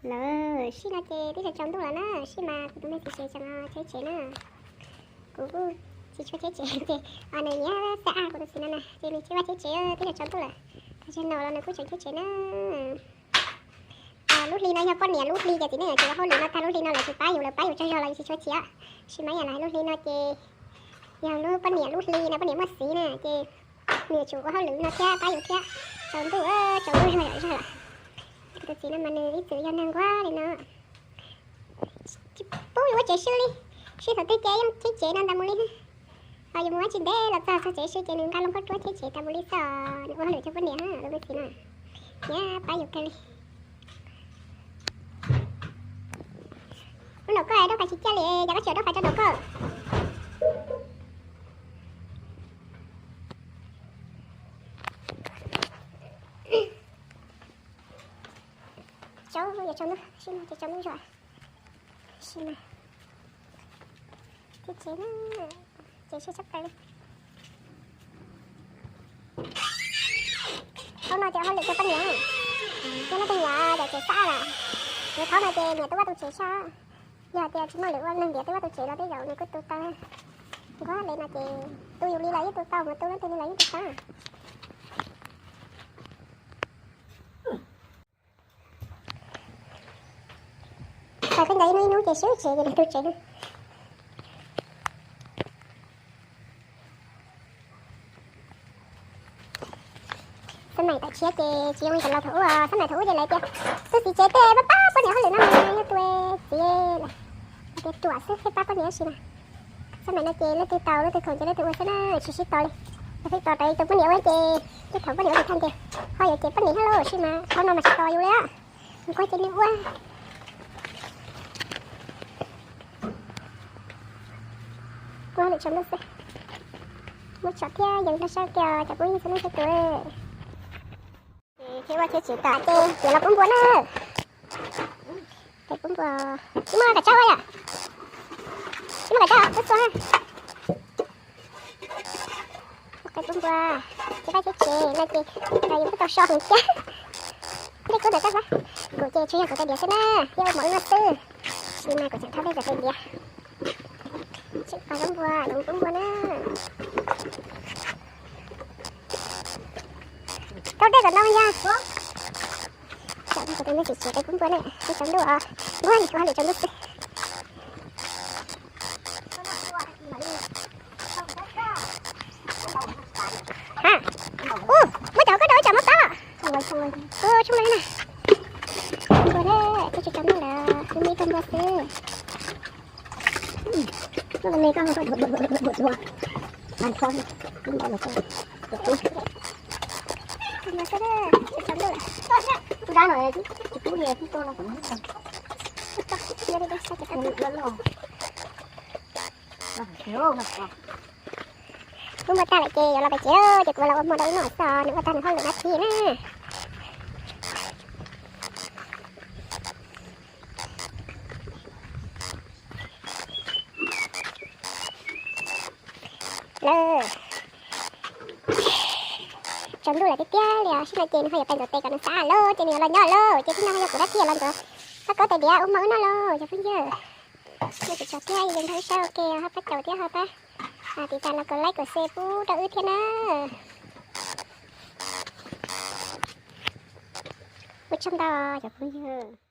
Lawm, sij no ces twb tsaus ntuj lawm na, sij mas kuv tus me txiv tsev tseem cheb tsev na. Kuv kuj tsis tshua cheb tsev ces nws nyiam xa a kuv tus txiv no na ces nws cheb vaj cheb tsev twb tsaus ntuj lawm. Tag kis no los nws kuj tseem cheb tsev na. Lub hli no yog poj niam lub hli ces txiv neej tsis ua hauj lwm no tag lub hli no lawv tsis pab yus, lawv pab yus tsaug zog los yus tsis tshua chim. Sis mas yam lawm lub hli no ces yog lub poj niam lub hli no poj niam muaj xiv na ces nws yuav tsum ua hauj lwm no thiab pab yus thiab. Tsaus ntuj, tsaus ntuj zog zog lawm. Kuv tus txiv no mas nws ib txwm yog neeg nquag li no. Tsis pub yus ua tsev sib li, sib thaum twg ces yeej cheb tsev no ntag mus li. Ho yus mus ua tsis ntev los txog txog tsev sib ces nws nqa loo khaub ruab cheb tsev tas mus li xwb, nws ua hauj lwm cov poj niam lub me txiv no. Nyab pab yus kawg li. Lub nraum koj rau fais tsis ciaj li, cas koj tsis rau fais rau nraum koj? Tsaus, yuav tsaus ntuj, sib no ces tsaus ntuj zog. Sib no, tib tsev na, tsev sib tshab plaws li. Thaum no ces hauj lwm cov poj niam, yog leej twg nyiam cov tsev xab lawm, yuav thaum no ces nyiam tu vaj tu tsev sab. Yog tias tsis muaj lwm ua neeg ntiav tu vaj tu tsev los tej zaum nws kuj tu tau. Nquag li no ces tu yus li los yeej tu tau, mus tu leej twg li los yeej tu tau. Thaum koj ncav ib hnub ib hnub ces swb tsev ces nws tu tsev. Xab maim tam tshiab ces tsis zoo li cov laus thaum ub, xab maim thaum ub ces lawv tias tus txiv tsev tej pab pab poj niam hauj lwm no mas yog tus txiv lawm, tias ruam xwb thiaj pab poj niam tab sis mas xab maim no ces leej twg tau leej twg khoom ces leej twg ua xwb na, tsis sib tos li. Yog pheej tos rawv tus poj niam ua ces tej thaum poj niam ua tsis tag ces ho yuav cem poj niam thiab lauj, sis mas thaum no mas tsis tos yus li. Nquag ces nws ua, ua lwm tsaus ntuj xwb. Muab tsom thiab yees rau sab kiag cov phooj ywg txhua leej txhua tus. Ces cheb vaj cheb tsev tas ces yuav los pub npua na. Pub npua, tsis muaj kav tsawb yom? Tsis muaj kav tsawb, pub xua. Pub npua, cheb vaj cheb tsev no ces yus kuj tau so heev thiab. Dej kub ntawm koj xav, kuv ces tsuas yog kuv tais diav xwb na, yog ua mov ib no xwb. Sis mas kuv tseem thauj dej kuv tais diav. Tseem pab pub npua, los pub npua na. Thauj dej kom ntau yog. Tsam no kuv tus me txiv tsev tais pub npua na, tsaus ntuj os, nquag li kuv hauj lwm tsaus ntuj xwb. Ha, ub, muab cov koj rau ib tsam muab pab os. Ub, tshoob lawm na. Npua thiab, twb tsis tsaus ntuj lawm, kuv me tag npua xwb. Pub npua tag lawm ces yuav los pem tsev, ces kuv los ua hmo rau ib noj xwb, nws ua tag nws hauj lwm nab thib na. Lawm, tsaus ntuj lawm tiag tiag li os, sib no ces nws ho yuav pais ntxuav tes kom nws xav lawm ces nws yuav los nyob lawm ces tib no ho yog kuv dab tsi los ntxuav. Pab kuv tais diav ua hmo ib noj lauj cov phooj ywg. Nyob tsis tsaus thiab, yeej nrog wb saib ua ke, ho pab caum thiab ho pab tiv tas los kom like kom share pub rau wb thiab na. Ua tsaug ntau cov phooj ywg.